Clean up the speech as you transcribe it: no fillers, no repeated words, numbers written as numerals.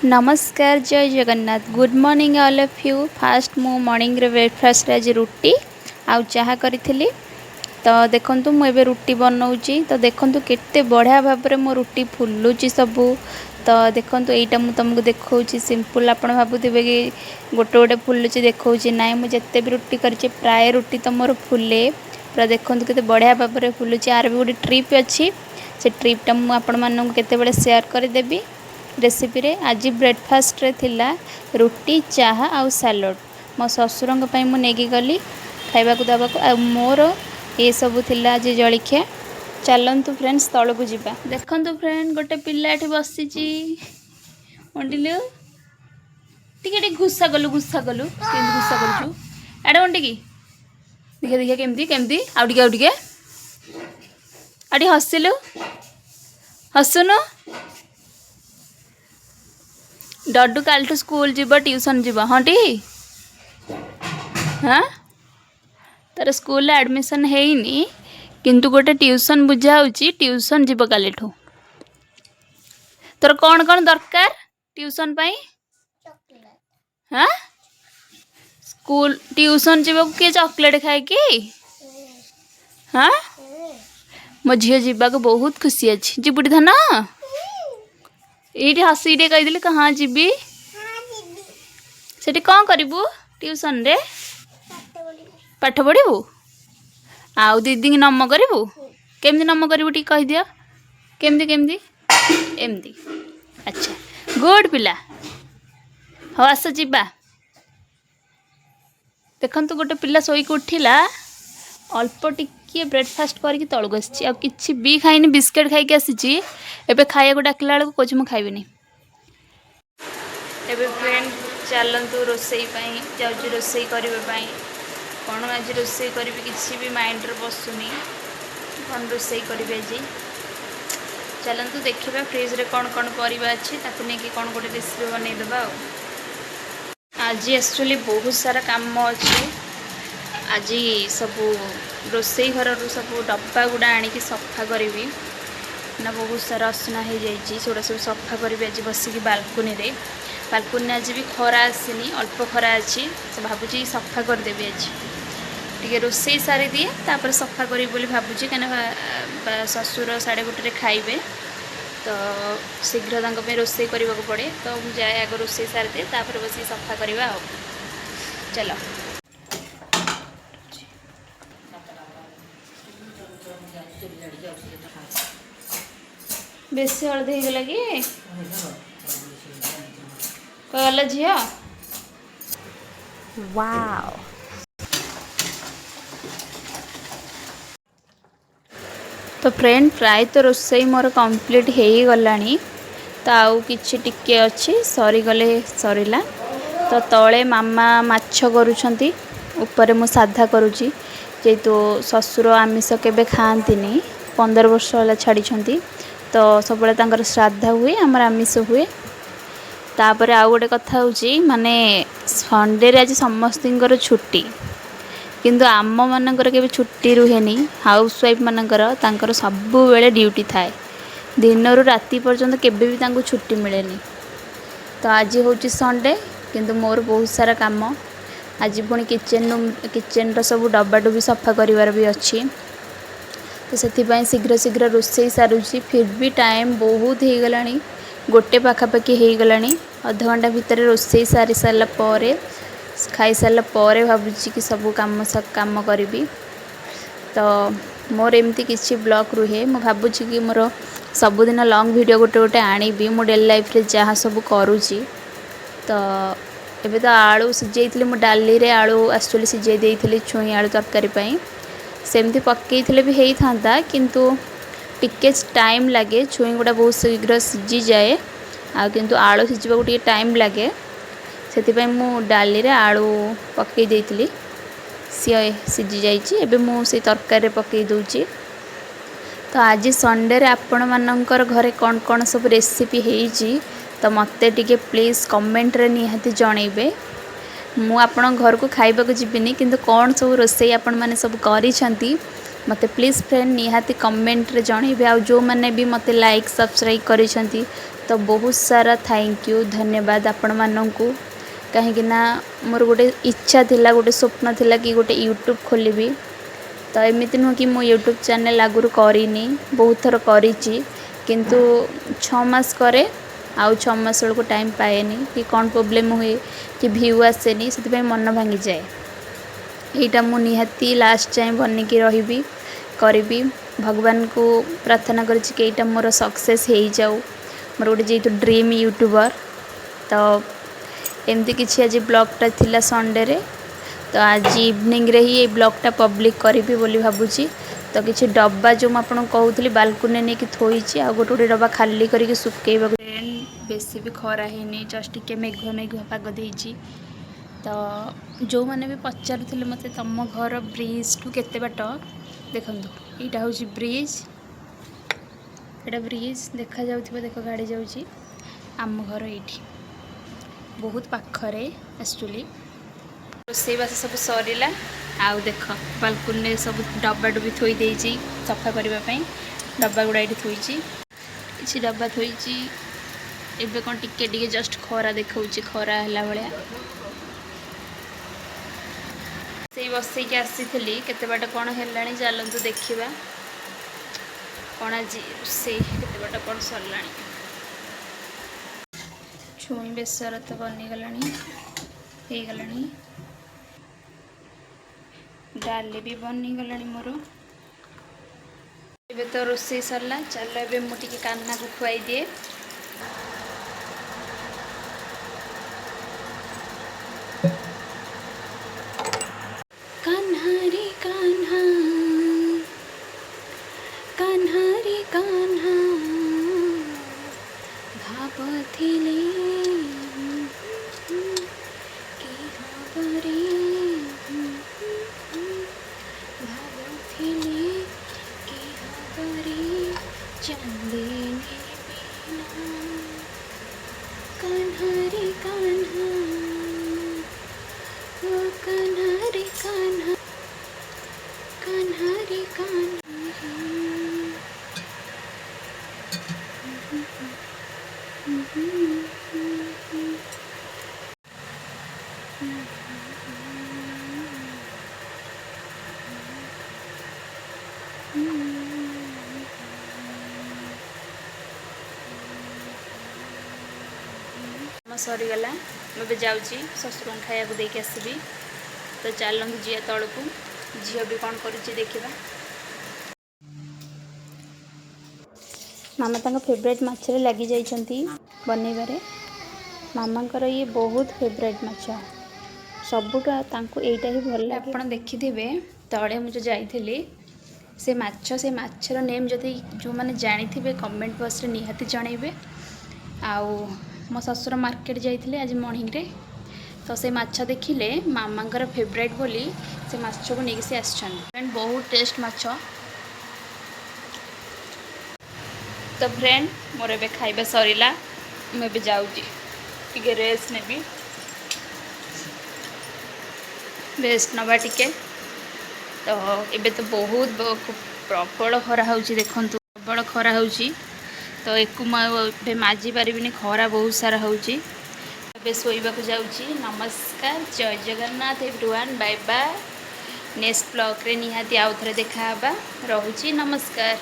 ନମସ୍କାର, ଜୟ Jagannath. Good morning all of you. First ମୁଁ ମର୍ଣ୍ଣିଂରେ ବ୍ରେକଫାଷ୍ଟରେ ଆଜି ରୁଟି ଆଉ ଚାହା କରିଥିଲି। ତ ଦେଖନ୍ତୁ, ମୁଁ ଏବେ ରୁଟି ବନାଉଛି। ତ ଦେଖନ୍ତୁ, କେତେ ବଢ଼ିଆ ଭାବରେ ମୋ ରୁଟି ଫୁଲୁଛି ସବୁ। ତ ଦେଖନ୍ତୁ, ଏଇଟା ମୁଁ ତୁମକୁ ଦେଖାଉଛି ସିମ୍ପଲ୍। ଆପଣ ଭାବୁଥିବେ କି ଗୋଟେ ଗୋଟେ ଫୁଲୁଛି ଦେଖାଉଛି। ନାଇଁ, ମୁଁ ଯେତେ ବି ରୁଟି କରିଛି, ପ୍ରାୟ ରୁଟି ତ ମୋର ଫୁଲେ ପୁରା। ଦେଖନ୍ତୁ, କେତେ ବଢ଼ିଆ ଭାବରେ ଫୁଲୁଛି। ଆର ବି ଗୋଟେ ଟ୍ରିକ୍ ଅଛି। ସେ ଟ୍ରିକ୍ଟା ମୁଁ ଆପଣମାନଙ୍କୁ କେତେବେଳେ ସେୟାର କରିଦେବି ରେସିପିରେ। ଆଜି ବ୍ରେକଫାଷ୍ଟରେ ଥିଲା ରୁଟି, ଚାହା ଆଉ ସାଲାଡ଼। ମୋ ଶ୍ୱଶୁରଙ୍କ ପାଇଁ ମୁଁ ନେଇକି ଗଲି ଖାଇବାକୁ ଦେବାକୁ, ଆଉ ମୋର ଏସବୁ ଥିଲା ଆଜି ଜଳଖିଆ। ଚାଲନ୍ତୁ ଫ୍ରେଣ୍ଡସ୍, ତଳକୁ ଯିବା। ଦେଖନ୍ତୁ ଫ୍ରେଣ୍ଡ, ଗୋଟେ ପିଲା ଏଠି ବସିଛି। ମଣ୍ଡିଲୁ, ଟିକେ ଟିକେ ଘୁଷା କଲୁ, ଘୁଷା କଲୁ। କେମିତି ଘୁଷା କରୁଛୁ? ଆଡ଼େ ମଣ୍ଡିକି ଦେଖିଆ, ଦେଖିଆ, କେମିତି କେମିତି। ଆଉ ଟିକେ, ଆଉ ଟିକେ, ଆଉ ଟିକେ। ହସିଲୁ, ହସୁନୁ। ଡଡୁ କାଲିଠୁ ସ୍କୁଲ ଯିବ, ଟ୍ୟୁସନ୍ ଯିବ। ହଁ ଟି, ହଁ। ତାର ସ୍କୁଲରେ ଆଡ଼ମିସନ୍ ହେଇନି, କିନ୍ତୁ ଗୋଟେ ଟ୍ୟୁସନ୍ ବୁଝା ହେଉଛି। ଟ୍ୟୁସନ୍ ଯିବ କାଲିଠୁ। ତୋର କ'ଣ କ'ଣ ଦରକାର ଟ୍ୟୁସନ୍ ପାଇଁ? ହଁ, ସ୍କୁଲ ଟ୍ୟୁସନ୍ ଯିବାକୁ କିଏ ଚକୋଲେଟ୍ ଖାଏ କି? ହଁ, ମୋ ଝିଅ ଯିବାକୁ ବହୁତ ଖୁସି ଅଛି। ଯିବୁଟି ଧନ? ଏଇଠି ହସିକି ଟିକେ କହିଦେଲି। ହଁ, ଯିବି। ସେଠି କ'ଣ କରିବୁ ଟ୍ୟୁସନରେ? ପାଠ ପଢ଼ିବୁ ଆଉ ଦିଦିକି ନମ କରିବୁ। କେମିତି ନମ କରିବୁ ଟିକେ କହିଦିଅ। କେମିତି କେମିତି? ଏମିତି। ଆଚ୍ଛା, ଗୁଡ୍ ପିଲା। ହଉ, ଆସ ଯିବା। ଦେଖନ୍ତୁ, ଗୋଟେ ପିଲା ଶୋଇକି ଉଠିଲା। ଅଳ୍ପ ଟିକିଏ ବ୍ରେକଫାଷ୍ଟ କରିକି ତଳକୁ ଆସିଛି, ଆଉ କିଛି ବି ଖାଇନି। ବିସ୍କେଟ୍ ଖାଇକି ଆସିଛି। ଏବେ ଖାଇବାକୁ ଡାକିଲା ବେଳକୁ କହୁଛି, ମୁଁ ଖାଇବିନି। ଏବେ ଫ୍ରେଣ୍ଡ, ଚାଲନ୍ତୁ, ରୋଷେଇ ପାଇଁ ଯାଉଛି। ରୋଷେଇ କରିବା ପାଇଁ କ'ଣ ଆଜି ରୋଷେଇ କରିବି, କିଛି ବି ମାଇଣ୍ଡରେ ପଶୁନି। କ'ଣ ରୋଷେଇ କରିବି ଆଜି? ଚାଲନ୍ତୁ ଦେଖିବା, ଫ୍ରିଜରେ କ'ଣ କ'ଣ ପରିବା ଅଛି, ତାକୁ ନେଇକି କ'ଣ ଗୋଟେ ରେସିପି ବନେଇଦେବା। ଆଉ ଆଜି ଆକ୍ଚୁଆଲି ବହୁତ ସାରା କାମ ଅଛି। ଆଜି ସବୁ ରୋଷେଇ ଘରରୁ ସବୁ ଡବା ଗୁଡ଼ା ଆଣିକି ସଫା କରିବି ନା, ବହୁତ ସାରା ଅସନା ହେଇଯାଇଛି। ସେଗୁଡ଼ା ସବୁ ସଫା କରିବି ଆଜି ବସିକି ବାଲକୁନିରେ। ବାଲକୁନିରେ ଆଜି ବି ଖରା ଆସିନି, ଅଳ୍ପ ଖରା ଅଛି। ତ ଭାବୁଛି ସଫା କରିଦେବି ଆଜି। ଟିକେ ରୋଷେଇ ସାରିଦିଏ, ତାପରେ ସଫା କରିବି ବୋଲି ଭାବୁଛି, କାହିଁକିନା ଶ୍ୱଶୁର 1:30ରେ ଖାଇବେ। ତ ଶୀଘ୍ର ତାଙ୍କ ପାଇଁ ରୋଷେଇ କରିବାକୁ ପଡ଼େ। ତ ମୁଁ ଯାଏ, ଆଗ ରୋଷେଇ ସାରିଦିଏ, ତାପରେ ବସିକି ସଫା କରିବା। ଆଉ ଚାଲ। ବେଶୀ ହଳଦୀ ହେଇଗଲା କି? ଗଲା ଝିଅ। Wow. ତ ଫ୍ରେଣ୍ଡ, ପ୍ରାୟତଃ ରୋଷେଇ ମୋର କମ୍ପ୍ଲିଟ୍ ହେଇଗଲାଣି। ତ ଆଉ କିଛି ଟିକେ ଅଛି, ସରିଗଲେ ସରିଲା। ତ ତଳେ ମାମା ମାଛ କରୁଛନ୍ତି, ଉପରେ ମୁଁ ସାଧା କରୁଛି। ଯେହେତୁ ଶ୍ୱଶୁର ଆମିଷ କେବେ ଖାଆନ୍ତିନି, 15 ବର୍ଷ ହେଲା ଛାଡ଼ିଛନ୍ତି। ତ ସବୁବେଳେ ତାଙ୍କର ଶ୍ରାଦ୍ଧ ହୁଏ, ଆମର ଆମିଷ ହୁଏ। ତାପରେ ଆଉ ଗୋଟେ କଥା ହେଉଛି, ମାନେ ସଣ୍ଡେରେ ଆଜି ସମସ୍ତଙ୍କର ଛୁଟି, କିନ୍ତୁ ଆମମାନଙ୍କର କେବେ ଛୁଟି ରୁହେନି। ହାଉସ୍ ୱାଇଫ୍ ମାନଙ୍କର, ତାଙ୍କର ସବୁବେଳେ ଡ୍ୟୁଟି ଥାଏ। ଦିନରୁ ରାତି ପର୍ଯ୍ୟନ୍ତ କେବେ ବି ତାଙ୍କୁ ଛୁଟି ମିଳେନି। ତ ଆଜି ହେଉଛି ସଣ୍ଡେ, କିନ୍ତୁ ମୋର ବହୁତ ସାରା କାମ। ଆଜି ପୁଣି କିଚେନ୍ ରୁମ୍, କିଚେନ୍ର ସବୁ ଡବା ଡୁବି ସଫା କରିବାର ବି ଅଛି। ତ ସେଥିପାଇଁ ଶୀଘ୍ର ଶୀଘ୍ର ରୋଷେଇ ସାରୁଛି। ଫିର୍ ବି ଟାଇମ୍ ବହୁତ ହେଇଗଲାଣି, 1 ପାଖାପାଖି ହେଇଗଲାଣି। ଅଧଘଣ୍ଟା ଭିତରେ ରୋଷେଇ ସାରି ସାରିଲା ପରେ, ଖାଇସାରିଲା ପରେ ଭାବୁଛି କି ସବୁ କାମ କରିବି। ତ ମୋର ଏମିତି କିଛି ବ୍ଲଗ୍ ରୁହେ। ମୁଁ ଭାବୁଛି କି ମୋର ସବୁଦିନ ଲଙ୍ଗ୍ ଭିଡ଼ିଓ ଗୋଟେ ଗୋଟେ ଆଣିବି, ମୁଁ ଡେଲି ଲାଇଫ୍ରେ ଯାହା ସବୁ କରୁଛି। ତ ଏବେ ତ ଆଳୁ ସିଝେଇଥିଲି ମୁଁ ଡାଲିରେ। ଆଳୁ ଆକ୍ଚୁଆଲି ସିଝେଇ ଦେଇଥିଲି ଛୁଇଁ ଆଳୁ ତରକାରୀ ପାଇଁ। ସେମିତି ପକେଇଥିଲେ ବି ହେଇଥାନ୍ତା, କିନ୍ତୁ ଟିକେ ଟାଇମ୍ ଲାଗେ। ଛୁଇଁ ଗୁଡ଼ା ବହୁତ ଶୀଘ୍ର ସିଝିଯାଏ, ଆଉ କିନ୍ତୁ ଆଳୁ ସିଝିବାକୁ ଟିକେ ଟାଇମ୍ ଲାଗେ। ସେଥିପାଇଁ ମୁଁ ଡାଲିରେ ଆଳୁ ପକେଇ ଦେଇଥିଲି। ସିଏ ସିଝି ଯାଇଛି, ଏବେ ମୁଁ ସେଇ ତରକାରୀରେ ପକେଇ ଦେଉଛି। ତ ଆଜି ସଣ୍ଡେରେ ଆପଣମାନଙ୍କର ଘରେ କ'ଣ କ'ଣ ସବୁ ରେସିପି ହେଇଛି, ତ ମୋତେ ଟିକେ ପ୍ଲିଜ୍ କମେଣ୍ଟରେ ନିହାତି ଜଣେଇବେ। ମୁଁ ଆପଣଙ୍କ ଘରକୁ ଖାଇବାକୁ ଯିବିନି, କିନ୍ତୁ କ'ଣ ସବୁ ରୋଷେଇ ଆପଣମାନେ ସବୁ କରିଛନ୍ତି, ମୋତେ ପ୍ଲିଜ୍ ଫ୍ରେଣ୍ଡ ନିହାତି କମେଣ୍ଟରେ ଜଣେଇବେ। ଆଉ ଯେଉଁମାନେ ବି ମୋତେ ଲାଇକ୍, ସବସ୍କ୍ରାଇବ୍ କରିଛନ୍ତି, ତ ତ ବହୁତ ସାରା thank you, ଧନ୍ୟବାଦ ଆପଣମାନଙ୍କୁ। କାହିଁକିନା ମୋର ଗୋଟେ ଇଚ୍ଛା ଥିଲା, ଗୋଟେ ସ୍ୱପ୍ନ ଥିଲା କି ଗୋଟେ ୟୁଟ୍ୟୁବ୍ ଖୋଲିବି। ତ ଏମିତି ନୁହଁ କି ମୁଁ ୟୁଟ୍ୟୁବ୍ ଚ୍ୟାନେଲ୍ ଆଗରୁ କରିନି, ବହୁତ ଥର କରିଛି, କିନ୍ତୁ 6 ମାସ କରେ ଆଉ 6 ମାସ ବେଳକୁ ଟାଇମ୍ ପାଏନି କି କ'ଣ ପ୍ରୋବ୍ଲେମ୍ ହୁଏ କି ଭ୍ୟୁ ଆସେନି, ସେଥିପାଇଁ ମନ ଭାଙ୍ଗିଯାଏ। ଏଇଟା ମୁଁ ନିହାତି ଲାଷ୍ଟ ଯାଏଁ ବନେଇକି ରହିବି, କରିବି। ଭଗବାନଙ୍କୁ ପ୍ରାର୍ଥନା କରିଛି କି ଏଇଟା ମୋର ସକ୍ସେସ୍ ହେଇଯାଉ, ମୋର ଗୋଟେ ଯେହେତୁ ଡ୍ରିମ୍ ୟୁଟ୍ୟୁବର୍। ତ ଏମିତି କିଛି ଆଜି ବ୍ଲଗ୍ଟା ଥିଲା ସଣ୍ଡେରେ। ତ ଆଜି ଇଭିନିଂରେ ହିଁ ଏଇ ବ୍ଲଗ୍ଟା ପବ୍ଲିକ୍ କରିବି ବୋଲି ଭାବୁଛି। ତ କିଛି ଡବା ଯେଉଁ ମୁଁ ଆପଣଙ୍କୁ କହୁଥିଲି ବାଲକୁନିରେ ନେଇକି ଥୋଇଛି, ଆଉ ଗୋଟେ ଗୋଟେ ଡବା ଖାଲି କରିକି ଶୁଖେଇବାକୁ। ବେଶୀ ବି ଖରା ହେଇନି, ଜଷ୍ଟ ଟିକେ ମେଘୁଆ ମେଘୁଆ ପାଗ ଦେଇଛି। ତ ଯେଉଁମାନେ ବି ପଚାରୁଥିଲେ ମୋତେ ତୁମ ଘର ବ୍ରିଜ୍ଠୁ କେତେ ବାଟ, ଦେଖନ୍ତୁ ଏଇଟା ହେଉଛି ବ୍ରିଜ୍, ଏଇଟା ବ୍ରିଜ୍ ଦେଖାଯାଉଥିବ, ଦେଖ ଗାଡ଼ି ଯାଉଛି। ଆମ ଘର ଏଇଠି ବହୁତ ପାଖରେ ଆକ୍ଚୁଆଲି। ରୋଷେଇବାସ ସବୁ ସରିଲା, ଆଉ ଦେଖ ବାଲକୁନିରେ ସବୁ ଡବା ଡୁବି ଥୋଇ ଦେଇଛି ସଫା କରିବା ପାଇଁ। ଡବା ଗୁଡ଼ା ଏଇଠି ଥୋଇଛି, କିଛି ଡବା ଥୋଇଛି। ଏବେ କ'ଣ ଟିକେ ଟିକେ ଜଷ୍ଟ ଖରା ଦେଖାଉଛି, ଖରା ହେଲା ଭଳିଆ। ସେଇ ବସେଇକି ଆସିଥିଲି, କେତେ ବାଟ କ'ଣ ହେଲାଣି ଚାଲନ୍ତୁ ଦେଖିବା। କ'ଣ ଆଜି ରୋଷେଇ, କେତେ ବାଟ କ'ଣ ସରିଲାଣି। ଛୁଇଁ ବେସର ତ ବନିଗଲାଣି, ହେଇଗଲାଣି। ଡାଲି ବି ବନିଗଲାଣି ମୋର। ଏବେ ତ ରୋଷେଇ ସରିଲା, ଚାଲ ଏବେ ମୁଁ ଟିକେ କାହ୍ନାକୁ ଖୁଆଇ ଦିଏ। କାହ୍ନା ରେ କାହ୍ନା, କାହ୍ନା ରେ କାହ୍ନା, ଭାବୁଥିଲି କି ହବରେ, ଭାବୁଥିଲି କି ହବରେ ଚାନ୍ଦିନୀ ବିନା। କାହ୍ନା ରେ କାହ୍ନା, ଓ କାହ୍ନା ରେ କାହ୍ନା, କାହ୍ନା ରେ କାହ୍ନା। କାମ ସରିଗଲା, ମୁଁ ଏବେ ଯାଉଛି ଶ୍ୱଶୁରଙ୍କୁ ଖାଇବାକୁ ଦେଇକି ଆସିବି। ତ ଚାଲନ୍ତୁ ଯିବା ତଳକୁ, ଝିଅ ବି କ'ଣ କରୁଛି ଦେଖିବା। ମାମା ତାଙ୍କ ଫେଭରାଇଟ୍ ମାଛରେ ଲାଗି ଯାଇଛନ୍ତି ବନେଇବାରେ। ମାମାଙ୍କର ଇଏ ବହୁତ ଫେଭରାଇଟ୍ ମାଛ ସବୁଠୁ, ଆଉ ତାଙ୍କୁ ଏଇଟା ହିଁ ଭଲ ଲାଗେ। ଆପଣ ଦେଖିଥିବେ ତଳେ ମୁଁ ଯେଉଁ ଯାଇଥିଲି ସେ ମାଛ, ସେ ମାଛର ନେମ୍ ଯଦି ଯେଉଁମାନେ ଜାଣିଥିବେ କମେଣ୍ଟ ବକ୍ସରେ ନିହାତି ଜଣାଇବେ। ଆଉ ମୋ ଶ୍ୱଶୁର ମାର୍କେଟ ଯାଇଥିଲେ ଆଜି ମର୍ଣ୍ଣିଂରେ, ତ ସେ ମାଛ ଦେଖିଲେ ମାମାଙ୍କର ଫେଭରାଇଟ୍ ବୋଲି ସେ ମାଛକୁ ନେଇକି ସେ ଆସିଛନ୍ତି। ଫ୍ରେଣ୍ଡ ବହୁତ ଟେଷ୍ଟ ମାଛ। ତ ଫ୍ରେଣ୍ଡ ମୋର ଏବେ ଖାଇବା ସରିଲା, ମୁଁ ଏବେ ଯାଉଛି ଟିକେ ରେଷ୍ଟ ନେବି, ରେଷ୍ଟ ନେବା ଟିକେ। ତ ଏବେ ତ ବହୁତ ପ୍ରବଳ ଖରା ହେଉଛି, ଦେଖନ୍ତୁ ପ୍ରବଳ ଖରା ହେଉଛି। ତ ଏକୁ ମୁଁ ଆଉ ଏବେ ମାଜି ପାରିବିନି, ଖରା ବହୁତ ସାରା ହେଉଛି। ଏବେ ଶୋଇବାକୁ ଯାଉଛି। ନମସ୍କାର, ଜୟ Jagannath everyone, bye bye. Next ବ୍ଲଗ୍ରେ ନିହାତି ଆଉ ଥରେ ଦେଖାହେବା। ରହୁଛି, ନମସ୍କାର।